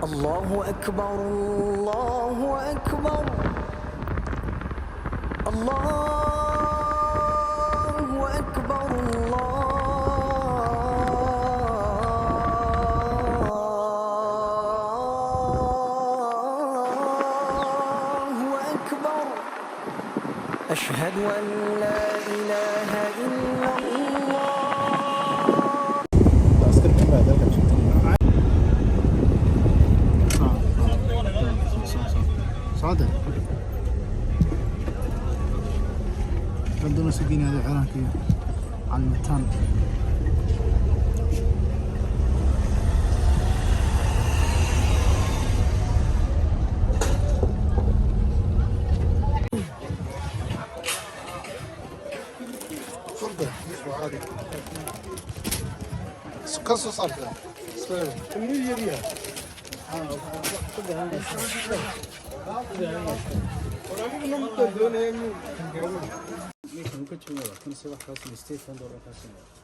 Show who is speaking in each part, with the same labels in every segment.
Speaker 1: الله أكبر، الله أكبر، الله أكبر، الله أكبر، أشهد أن لا إله إلا الله.
Speaker 2: Askar baa dalka joogta. Socda. Kan doonaysa geenaya cilaanka iyo calmitaan. Furda, caadi. Ka soo saarta.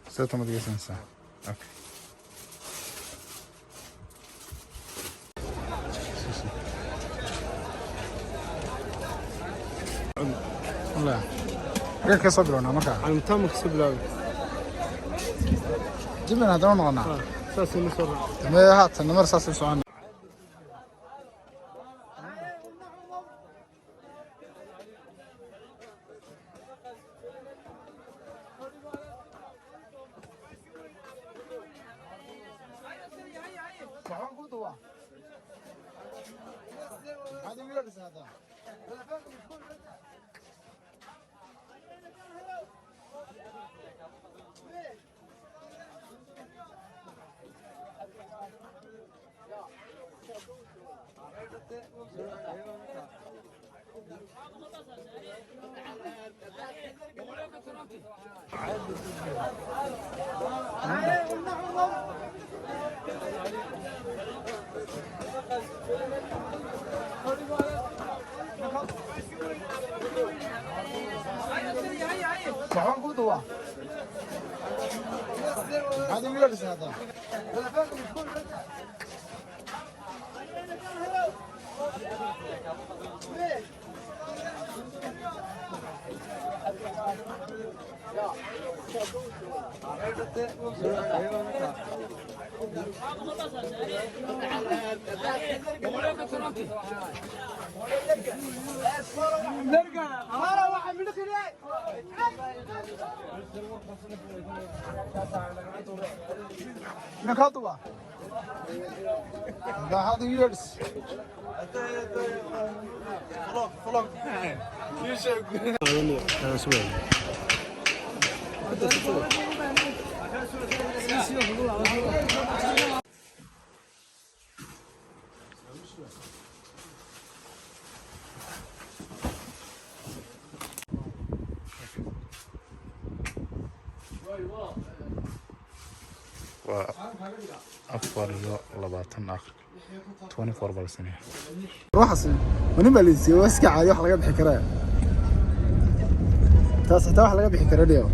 Speaker 2: Sideetan baad geysanaysaa. Okay. Wallah. Xagee ka soo bilownaa markaa?
Speaker 3: Calmitaan ma kasoo bilaabay?
Speaker 2: Jiblan haddana noqonaa.
Speaker 3: Saasay ma soo raac.
Speaker 2: Mee haatan mar saasay socon. Waxaan ku duwaa. Maxaad igu yeedhaysaa hadda? Waxaan ku duwaa. Maxaad igu yeedhaysaa hadda? Ninkaa duwaa. Maxaad igu yeedhaysaa?
Speaker 4: Waa 24 akhirka, 24 baa la sameeyaa.
Speaker 2: Waxaas nin baa la siiyey, waa iska caadi, wax laga bixi karaa. Taas xitaa wax laga bixi kara dhiyo.